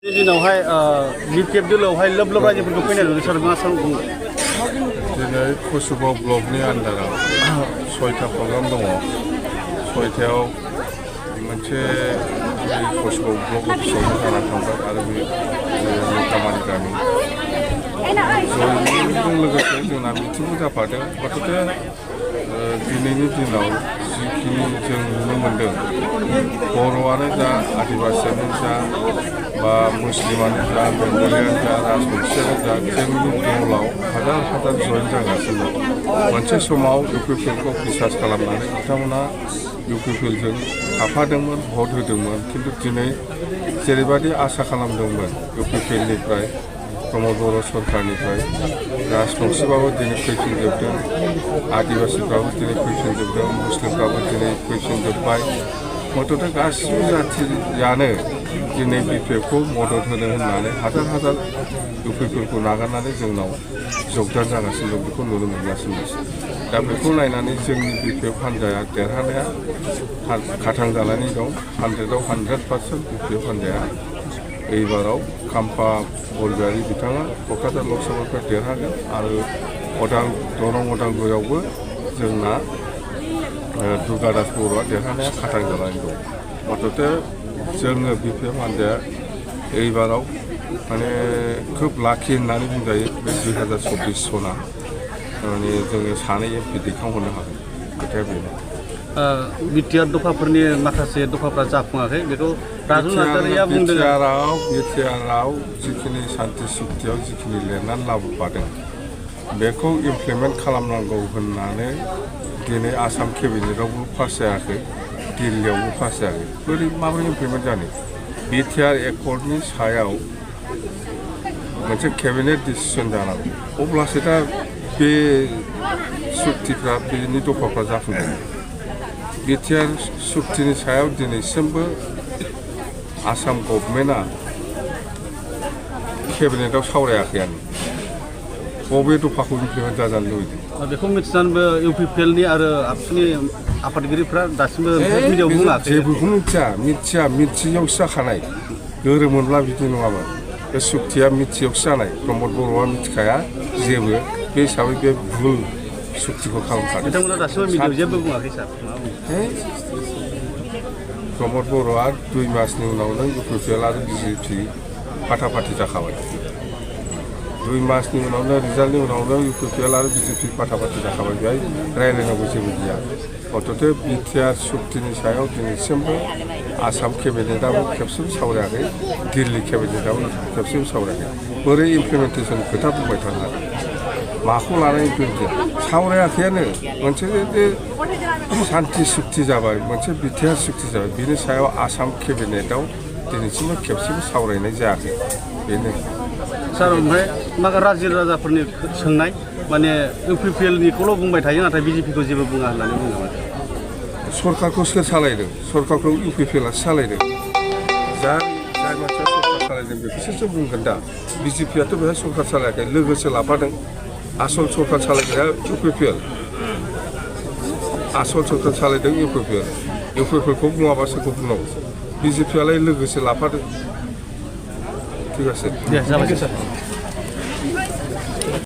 दिनावहाय बिपिएफ दोलोआवहाय लोब लोब रायजोफोरखौ फैनाय नुदों सार मा सान बुङो दिनै कसुगाव ब्लकनि आन्दाराव 6टा प्रग्राम दङ 6टायाव मोनसे कसुगाव ब्लक अफिसावनो जाना थांबाय आरो बे लकामानि गामि जयैजों लोगोसे जोंना मिथिंबो जाफादों गथ'थे दिनैनि दिनाव जिखिनि जों नुनो मोन्दों बर'आनो जा आदिबासियानो जा बा मुस्लिमानो जा बेंगलियानो जा राजबंसियानो जा जोंनि दलाव हाजार हाजार जयेन जागासिनो मोनसे समाव इउपिपिएलखौ बिसास खालामनानै बिथांमोना इउपिपिएलजों थाफादोंमोन भट होदोंमोन खिन्थु दिनै जेरैबायदि आसा खालामदोंमोन इउपिपिएलनिफ्राय प्रमद बर' सरकारनिफ्राय राजबंसिबाबो दिनै फैफिनजोबदों आदिबासिफ्राबो दिनै फैफिनजोबदों मुस्लिमफ्राबो दिनै फैफिनजोब्बाय मथथे गासिबो जाथियानो दिनै बिपिएफखौ मदद होनो होननानै हाजार हाजार इउपिपिएलखौ नागारनानै जोंनाव जगदान जागासिनो दं बेखौ नुनो मोनगासिनो दा बेखौ नायनानै जोंनि बिपिएफ हान्जाया देरहानाया खाथां जानानै दं 100आव 100% बिपिएफ हान्जाया एबाराव खाम्फा बरगयारी बिथाङा क'क्राझार लकसभानिफ्राय देरहागोन आरो दरं अदालगुरियावबो जोंना दुर्गा दास बर'आ देरहानाया खाथां जानानै दं मथथे जोङो बिपिएफ हान्जाया एबाराव माने खोब लाखि होननानै बुंजायो बे 2024 सना माने जोङो सानै एमपि दैखांहरनो हागोन खोथाया बेनो बिटिआर दफाफोरनि माखासे दफाफ्रा जाफुङाखै बेखौ राजु नार्जारिया बुंदों बिटिआराव जिखिनि सान्थि सुक्तियाव जिखिनि लिरनानै लाबोफादों बेखौ इमप्लिमेन्ट खालामनांगौ होननानै दिनै आसाम केबिनेटआवबो पास जायाखै दिल्लीयावबो पास जायाखै माबोरै इमप्लिमेन्ट जानो बिटिआर एकर्डनि सायाव मोनसे केबिनेट डिसिसन जानांगौ अब्लासो दा बे सुक्तिफ्रा बेनि दफाफ्रा जाफुंगोन बिटिआर सुक्तिनि सायाव दिनैसिमबो आसाम गभर्नमेन्टआ केबिनेटआव सावरायाखैआनो बबे दफाखौ इमप्लिमेन्ट जाजानो लुबैदों बेखौ मिथिनानैबो इउपिपिएलनि आरो आबसुनि आफादगिरिफ्रा दासिमबो मिडियायाव बुङाखै जेबोखौ मिथियावसो जाखानाय गोरोमोनब्ला बिदि नङामोन बे सुक्तिया मिथियावसो जानाय प्रमद बर'आ मिथिखाया जेबो बे हिसाबै बे भुल सुक्तिखौ खालामखादों बिथांमोना दासिमबो मिडियायाव जेबो बुङाखै सार प्रमद बर'आ 2 मासनि उनावनो इउपिपिएल आरो बिजेपि फाटाफाटि जाखाबाय 2 मासनि उनावनो रिजाल्टनि उनावनो इउपिपिएल आरो बिजेपि फाटाफाटि जाखाबाय बेहाय रायज्लायनांगौ जेबो गैया अथ'थे बिटिआर सुक्तिनि सायाव दिनैसिमबो आसाम केबिनेटआबो खेबसेबो सावरायाखै दिल्ली केबिनेटआबो खेबसेबो सावरायाखै बोरै इमप्लिमेन्टेसन खोथा बुंबाय थानो माखौ लानानै इमप्लिमेन्टेसन सावरायाखैयानो मोनसे सान्थि सुक्ति जाबाय मोनसे बिटिआर सुक्ति जाबाय बिनि सायाव आसाम केबिनेटआव दिनैसिमबो खेबसेबो सावरायनाय जायाखै बेनो सार ओमफ्राय माखासे रायजो राजाफोरनि सोंनाय माने इउपिपिएलनिखौल' बुंबाय थायो नाथाय बिजेपिखौ जेबो बुङा होननानै बुङो सरकारखौ सोर सालायदों सरकारखौ इउपिपिएलआसो सालायदों जाय मानसिया सरकार सालायदों बेखौसो बुंगोन दा बिजेपियाथ' बेहाय सरकार सालायाखै लोगोसे लाफादों आसल सरकार सालायग्राया इउपिपिएल आसल सरकार सालायदों इउपिपिएलखौ बुङाबा सोरखौ बुंनांगौ बिजेपियालाय लोगोसे लाफादों ঠিক আছে